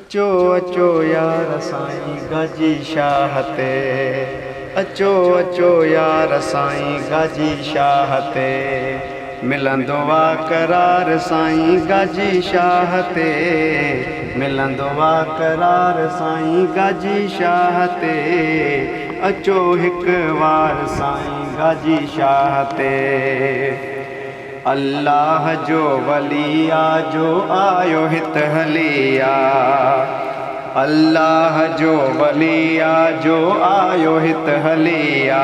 اچو اچو يار سائين گاجي شاهه تي اچو اچو يار سائين گاجي شاهه تي ملندو آ قرار سائين گاجي شاهه تي ملندو آ قرار سائين گاجي شاهه تي اچو هڪ وار سائين گاجي شاهه تي. الله جو ولي آ جو آيو هت هلي آ الله جو ولي آ جو آيو هت هلي آ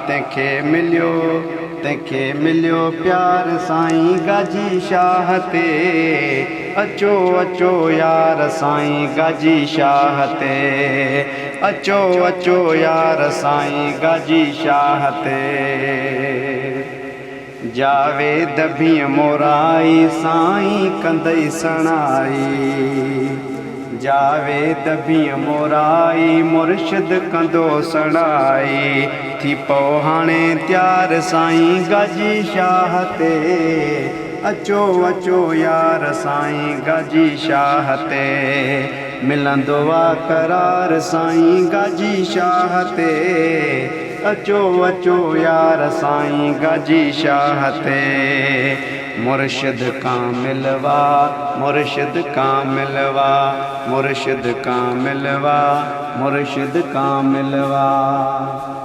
تنهن کي مليو تنهن کي مليو پيار سائين گاجي شاهه تي اچو اچو يار سائين گاجي شاهه تي اچو اچو يار سائين گاجي شاهه تي. جاويد ڀينء مورائي، سائين ڪندئي سڻائي. جاويد ڀينء مورائي، مرشد ڪندو سڻائي. ٿي پئو هاڻي تيار سائين گاجي شاهه تي. اچو اچو يار سائين گاجي شاهه تي. ملندو آ قرار سائين گاجي شاهه تي. اچو اچو يار سائين گاجي شاهه تي مرشد ڪامل وا مرشد ڪامل وا مرشد ڪامل وا مرشد ڪامل وا.